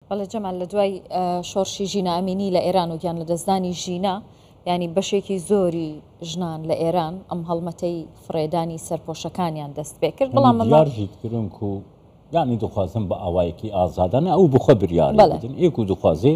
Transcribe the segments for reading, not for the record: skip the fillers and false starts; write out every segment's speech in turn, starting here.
بەڵێ جەمال لە دوای شۆڕشی ژینا ئەمینی لە ئێران و گیان لەدەستدانی ژینا یانی بەشێکی زۆری ژنان لە ئێران ئەم هەڵمەتەی فڕێدانی سەرپۆشەکانیان دەست پێ کرد بەڵام ئەمە دیار ژیت کرن کو یانی دخوازن بە ئاوایەکی ئازادانە ئەو بخۆ بریاری بدن ئێک و دخوازێ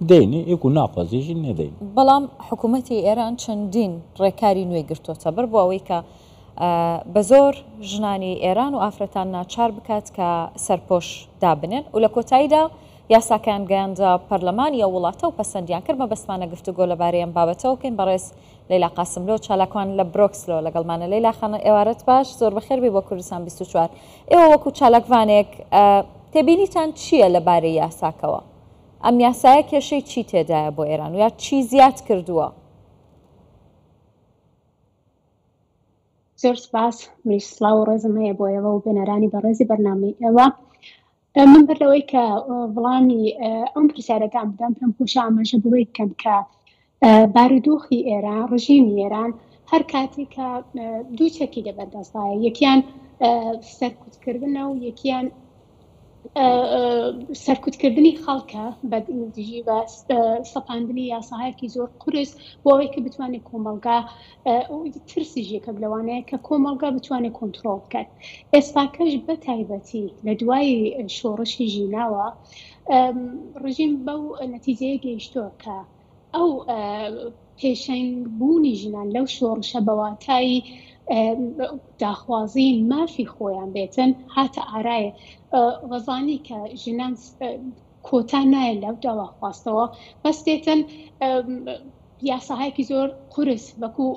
دەینێ ئێک و ناخوازێ ژی نەدەین. بەڵام حکوومەتی ئێران چەندین ڕێکاری نوێی گرتۆتە بەر بۆ ئەوەی کە بە زۆر ژنانی ئێران و ئافرەتان ناچار بکات کە سەرپۆش دابنێن و لە کۆتاییدا یاساکەیان گەیاندە پەرلەمانی ئەو وڵاتە و پەسەندیان کرد، مەبەستمانە گفتوگۆ لەبارەی ئەم بابەتەوە بکەین، بەڕێز لەیلا قاسملۆ چالاکوان لە برۆکسلەوە لەگەڵمانە. لەیلا خان ئێوارەت باش، زۆر بەخێر بێی بۆ کوردستان 24. ئێوە وەکو چالاکڤانێک تێبینیتان چییە لەبارەی یاساکەوە؟ ئەم یاسایە کێشەی چی تێدایە بۆ ئێران و یا چی زیاد کردووە؟ زۆر سپاس، منیش سڵاو و ڕێزم هەیە بۆ ئێوە و بینەرانی بەڕێزی بەرنامەی ئێوە. من بەر لەوەی کە وڵامی ئەم پرسیارەتان بدەم پێم خۆشە ئاماژە بەوەی بکەم کە بارودۆخی ئێران ڕژیمی ئێران هەر کاتێک کە دوو چەکی لەبەردەستدایە یەکیان سەرکوتکردنە و یەکیان سەرکوتکردنی خەڵکە بە دژی بە سەپاندنی یاساهایەکی زۆر قورس بۆ ئەوەی کە بتوانێت کۆمەڵگا ترسیش یەکێک لەوانەیە کە کۆمەڵگا بتوانێت کۆنترۆڵ بکات ئێستاکەش بە تایبەتی لە دوای شۆڕشی ژیناوە ڕژیم بەو نەتیجەیە گەیشتووە کە ئەو پێشەنگ بوونی ژنان لەو شۆڕشە بە واتای داخوازی مافی خۆیان بێتن هاتە ئارایە وەزانی کە ژنان کۆتا نایەن لەو داواخواستەوە بەس دێتن یاساهایەکی زۆر قورس وەکو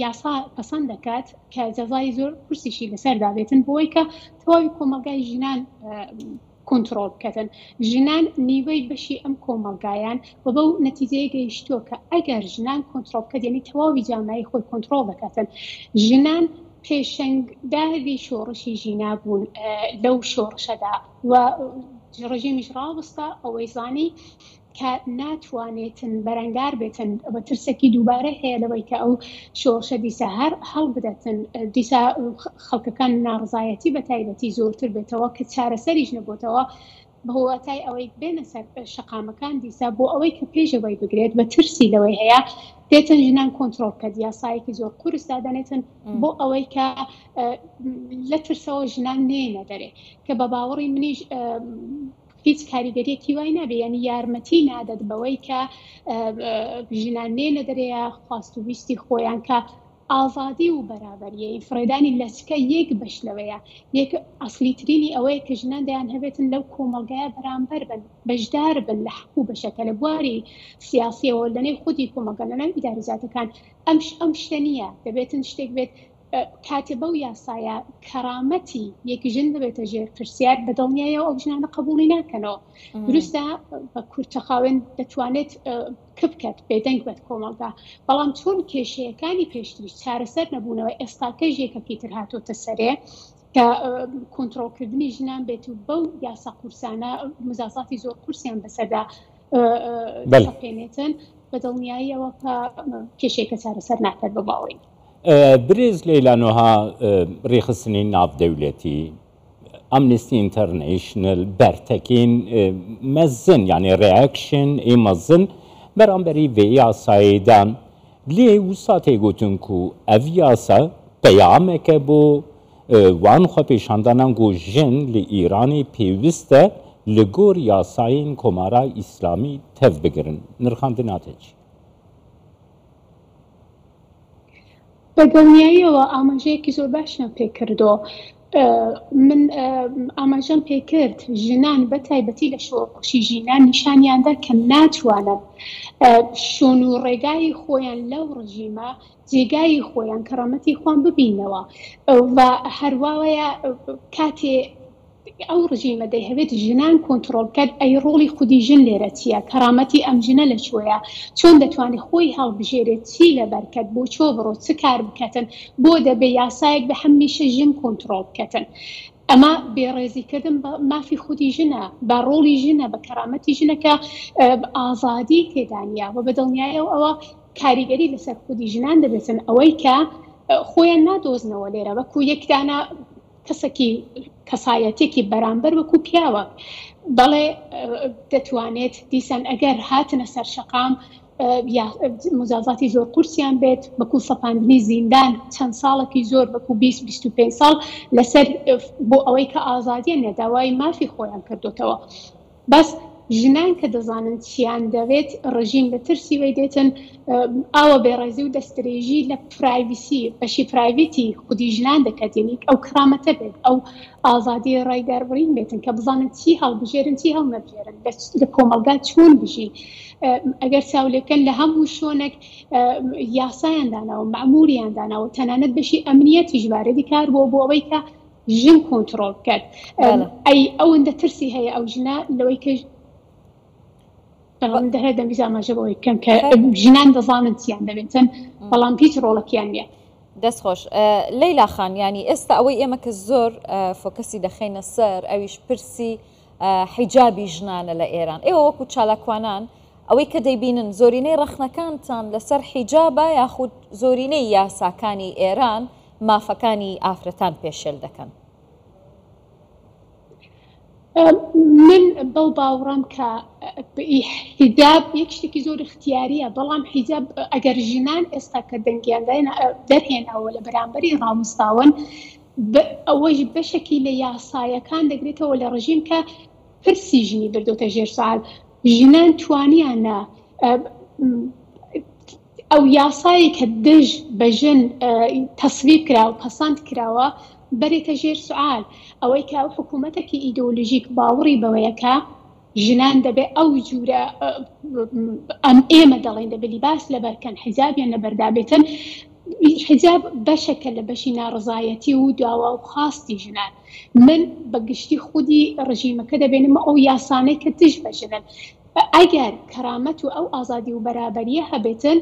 یاسا پەسەند دەکات کە جەزای زۆر قورسیشی لەسەردا بێتن بۆی کە تەواوی کۆمەڵگای ژنان کۆنتڕۆڵ بکەن. ژنان نیوەی بەشی ئەم کۆمەڵگایان و بەو نەتیجەیە گەیشتووە کە ئەگەر ژنان کۆنتڕۆڵ بکات یعنی تەواوی جامعەی خۆی کۆنتڕۆڵ دەکاتن. ژنان پێشەنگداری شۆڕشی ژینا بوون لەو شۆڕشەدا و ڕژیمیش ڕاوەستا ئەوەی زانی کە ناتوانێتن بەرەنگار بێتن و ترسێکی دووبارە هەیە لەوەی کە ئەو شۆڕشە دیسا هەر هەڵبدەتن دیسا خەڵکەکان ناڕزایەتی بە تایبەتی زۆرتر بێتەوە کە چارەسەریش نەبووتەوە بەواتای ئەوەی بێنە سەر شەقامەکان دیسا بۆ ئەوەی کە پێشەوەی بگرێت بە ترسی لەوەی هەیە دێتن ژنان کۆنترۆڵ بکات یاسایەکی زۆر قورس دادەنێتن بۆ ئەوەی کە لە ترسەوە ژنان نێنە دەرێ کە بە باوەڕی منیش هیچ کاریگەریەکی وای نابێ یعنی یارمەتی نادەت بەوەی کە ژنان نێنە دەرەیە خواست و ویستی خۆیان کە ئازادی و بەرابەریەی فڕێدانی لەچکە یەک بەش لەوەیە یەک ئەسلیترینی ئەوەیە کە ژنان دەیان هەبێتن لەو کۆمەڵگایە بەرامبەر بن بەشدار بن لە حەق و بەشەکە لە بواری سیاسیەوە لەنێو خودی کۆمەڵگا لەناو ئیدارەجاتەکان ئەم ئەم شتە نییە دەبێتن شتێک بێت کاتێ بەو یاسایە کەرامەتی یەک ژن ببێتە ژێر پرسیار بە دڵنیایەوە ئەو ژنانە قبوڵی ناکەنەوە دروستە بە کورتەخاوێن دەتوانێت کبکات بێدەنگ بێت کۆمەڵگا بەڵام چۆن کێشەیەکانی پێشتریش چارەسەر نەبوونەوە ئێستاکەش یەکەکی تر هاتۆتە سەرێ کە کۆنترۆڵکردنی ژنان بێت و بەو یاسا قورسانە مزازاتی زۆر قورسیان بەسەردا بەسەپێنێتن بە دڵنیاییەوە کە کێشەیەکە چارەسەر ناکات بە باوەڕی برێز لەیلا نوها رێخستنی ناودەولەتی ئەمنستی ئینتەرنەیشنل بەرتەکین مەزن یعنی ڕێئەکشن ئی مەزن بەرامبەری ڤێ یاسایێ دان لێ وسا تێ گوتن کو ئەڤ یاسا پەیامەکە بۆ وان خۆپێشاندانان کو ژن لی ئیرانێ پێویستە li gor yasayên Komara Îslamî tev bigirin. Nirxandina te çi ye? بە دڵنیاییەوە ئاماژەیەکی زۆر باشیان پێکردۆ من ئاماژەم پێکرد ژنان بە تایبەتی لە شۆڕشی ژینان نیشانیاندا کە ناتوانن شۆن و ڕێگای خۆیان لەو ڕژیمە جێگای خۆیان کەڕامەتی خۆیان ببینەوە و هەرواوەیە کاتێ ئەو ڕژیمە دەیهەوێت ژنان کۆنتڕۆڵ بکات، ئەی ڕۆڵی خودی ژن لێرە چییە؟ کەرامەتی ئەم ژنە لە کوێیە؟ چۆن دەتوانێت خۆی هەڵبژێرێت چی لەبەر کەت؟ بۆ چۆ بڕۆ؟ چ کار بکەتن؟ بۆ دەبێ یاسایەک بێ هەمیشە ژن کۆنتڕۆڵ بکەتن؟ ئەمە بێڕێزی کردن بە مافی خودی ژنە، بە ڕۆڵی ژنە، بە کەرامەتی ژنە کە ئازادی تێدا نییە و بە دڵنیایەوە ئەوە کاریگەری لەسەر خودی ژنان دەبێتن ئەوەی کە خۆیان نادۆزنەوە لێرە وەکوو یەک دانە. کەسەکی کەسایەتێکی بەرامبەر وەکو پیاوە بەڵێ دەتوانێت دیسان ئەگەر هاتنە سەر شەقام مجازاتی زۆر قورسیان بێت بەکو سەپاندنی زیندان چەند ساڵێکی زۆر بەکو 20 25 ساڵ لەسەر بۆ ئەوەی کە ئازادیان نیە داوای مافی خۆیان کردوتەوە بەس ژنان کە دەزانن چیان دەوێت ڕژیم لە ترسی وەی دێتن ئاوە بێڕێزی و دەستدرێژی لە privacy بەشی private ی خودی ژنان دەکات یعنی ئەو کرامەتە بێت ئەو ئازادی ڕای دەربڕین بێتن کە بزانن چی هەڵبژێرن چی هەڵنەبژێرن لە کۆمەڵگا چۆن بژین ئەگەر چاو لێ بکەن لە هەموو شۆنێک یاسایان داناوە مەعموریان داناوە تەنانەت بەشی ئەمنیەتیش واردی کار بۆ بۆ ئەوەی کە ژن کۆنتڕۆڵ بکات ئەی ئەوەندە ترسی هەیە ئەو ژنە لەوەی کە بەڵام دەهێ دەمویست ئاماژە بەوەی بکەم کە ژنان دەزانن چیان دەوێتن بەڵام هیچ ڕۆڵەکیان نییە. دەست خۆش لەیلا خان یانی ئێستا ئەوەی ئێمە کە زۆر focus ی دەخەینە سەر ئەویش پرسی حیجابی ژنانە لە ئێران ئێوە وەکو چالاکوانان ئەوەی کە دەیبینن زۆرینەی ڕەخنەکانتان لەسەر حیجابە یاخود زۆرینەی یاساکانی ئێران مافەکانی ئافرەتان پێشێل دەکەن؟ من بەو باوڕام کە حیجاب یەک شتێکی زۆر اختیاریە بەڵام حیجاب ئەگەر ژنان ئێستا کە دەنگیان دەرهێناوە لە بەرامبەری ڕاوستاون ئەوەش بەشێکی لە یاسایەکان دەگرێتەوە لە ڕژیم کە پرسی ژنی بردۆتە ژێر سوال ژنان توانیانە ئەو یاسایەی کە دژ بە ژن تەسویب کرا و پەسەند کراوە بەرێتە ژێر سوعال. ئەوەی کە ئەو حکوومەتەکی ئیدۆلۆژیک باوڕی بەوەیە کە ژنان دەبێ ئەو جوورە ئەم ئێمە دەڵێین دەبێ لیباس لەبەر کەن، حیجابیان لەبەردا بێتن، حیجاب بەشەکە لە بەشی ناڕەزایەتی و داوا و خواستی ژنان. من بە گشتی خودی ڕژیمەکە دەبێنمە ئەو یاسانەی کە دژ بە ژنن. ئەگەر کەرامەت و ئەو ئازادی و بەرابەریە هەبێتن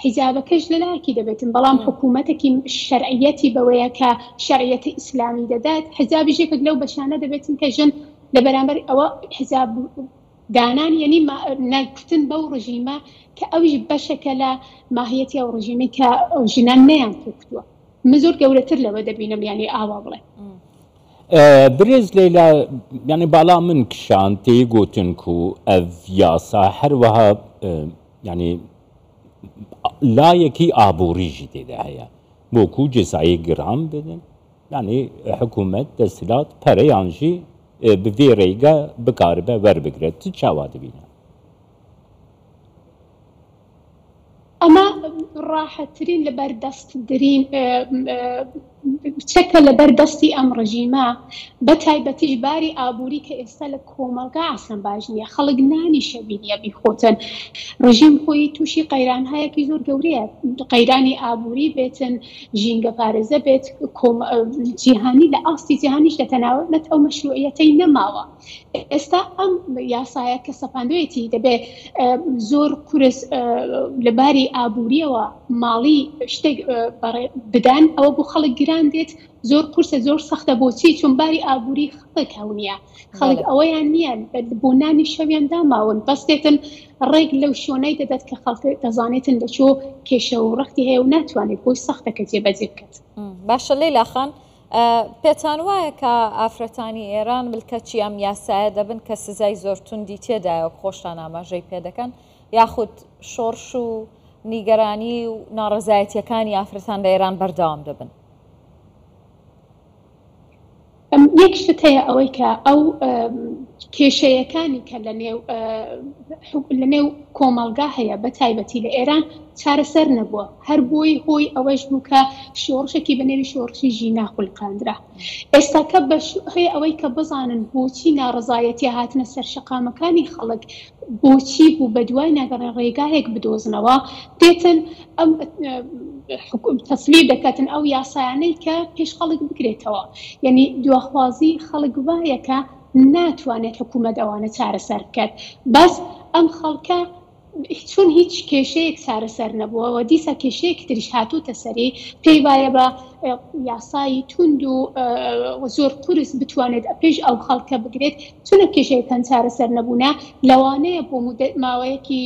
حیجابەکەش لەلایەکی دەبێتن بەڵام حکوومەتێکی شەرعیەتی بەوەیە کە شەرعیەتی ئیسلامی دەدات حیجابیش یەکێک لەو بەشانە دەبێتن کە ژن لە بەرامبەر ئەوە حیجاب دانان یعنی نایکوتن بەو ڕژیمە کە ئەویش بەشێکە لە ماهیەتی ئەو ڕژیمەی کە ژنان نەیان پێکوتووە من زۆر گەورەتر لەوە دەبینم یعنی ئاوا بڵێ. برێز لەیلا یانی بالا من کشان تێ گوتن کو ئەv یاسا هەروەها یانی لایەکی ئابووری ژی تێدا هەیە بۆ کو جزای گران بدن یانی حکوومەت دەسەلات پەرەیان ژی bi vê rêga bikaribe werbigire tu çawa dibîne؟ ئەمە ڕاحەتترین لەبەر دەستترین چەکە لەبەر دەستی ئەم ڕژیمە بە تایبەتیش باری ئابووری کە ئێستا لە کۆمەڵگا ئاسان باش نییە خەڵک نانی شەوی نییە بیخۆتن ڕژیم خۆی تووشی قەیرانهایەکی زۆر گەورەیە قەیرانی ئابووری بێتن ژینگە پارێزە بێت جیهانی لە ئاستی جیهانیش لە تەناوەت ئەو مەشروعیەتەی نەماوە ئێستا ئەم یاسایە کە سەپاندوێتی دەبێ زۆر قورس لە باری ئابووریەوە ماڵی شتێک بدەن ئەوە بۆ خەڵک گران دێت زۆر قورسە زۆر سەختە بۆچی چون باری ئابووری خەڵک هەو نییە خەڵک ئەوەیان نییە بۆ نانی شەویان داماون بەس دێتن ڕێک لەو شۆنەی دەدات کە خەڵک دەزانێتن لە چۆ کێشە و ڕەختی هەیە و ناتوانێت بۆی سەختە کە جێبەجێ بکات. باشە لەیلا خان پێتان وایە کە ئافرەتانی ئێران ملکەچی ئەم یاسایە دەبن کە سزای زۆر توندی تێدایە وەک خۆشتان ئاماژەی پێدەکەن یاخود شۆڕش و نیگەرانی و ناڕەزایەتیەکانی ئافرەتان لە ئێران بەردەوام دەبن؟ یەک شت هەیە ئەوەی کە ئەو کێشەیەکانی کە لە نێو لە نێو کۆمەڵگا هەیە بە تایبەتی لە ئێران چارەسەر نەبووە هەر بۆی هۆی ئەوەش بوو کە شۆڕشێکی بە نێوی شۆڕشی ژینا خولقاندرا ئێستاکە بەش هەیە ئەوەی کە بزانن بۆچی ناڕەزایەتی هاتنە سەر شەقامەکانی خەڵک بۆچی بوو بە دوای ناگەڕێن ڕێگایەک بدۆزنەوە دێتن ئەم تەسویب دەکاتن ئەو یاسایانەی کە پێش خەڵک بگرێتەوە یعنی دواخوازی خەڵک وایە کە ناتوانێت حکوومەت ئەوانە چارەسەر بکات بەس ئەم خەڵکە. چون هیچ کێشەیەک چارەسەر نەبووە و دیسا کێشەیەکی تریش هاتووتە سەری، پێی وایە بە یاسای توند و زۆر قورس بتوانێت پێش ئەو خەڵکە بگرێت، چونە کێشەیەکان چارەسەر نەبوونە، لەوانەیە بۆ ماوەیەکی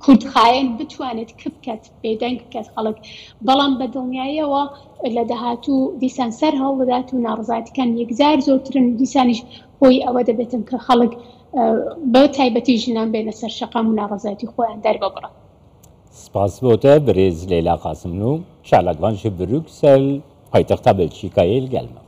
کورتخایەن بتوانێت کپکەت، بێدەنگ بکات خەڵک، بەڵام بە دڵنیاییەوە لە داهاتوو دیسان سەر هەڵدەدات و ناڕەزایەتیەکان یەکجار زۆرترن و دیسانیش هۆی ئەوە دەبێتن کە خەڵک بە تایبەتی ژنان بێنە سەر شەقام و ناڕەزایەتی خۆیان دەرببڕن. سپاس بۆ تە برێز لەیلا قاسملوو، چالاکڤان ژ بروکسل، پایتەختا بەلچیکایێ لگەل مە.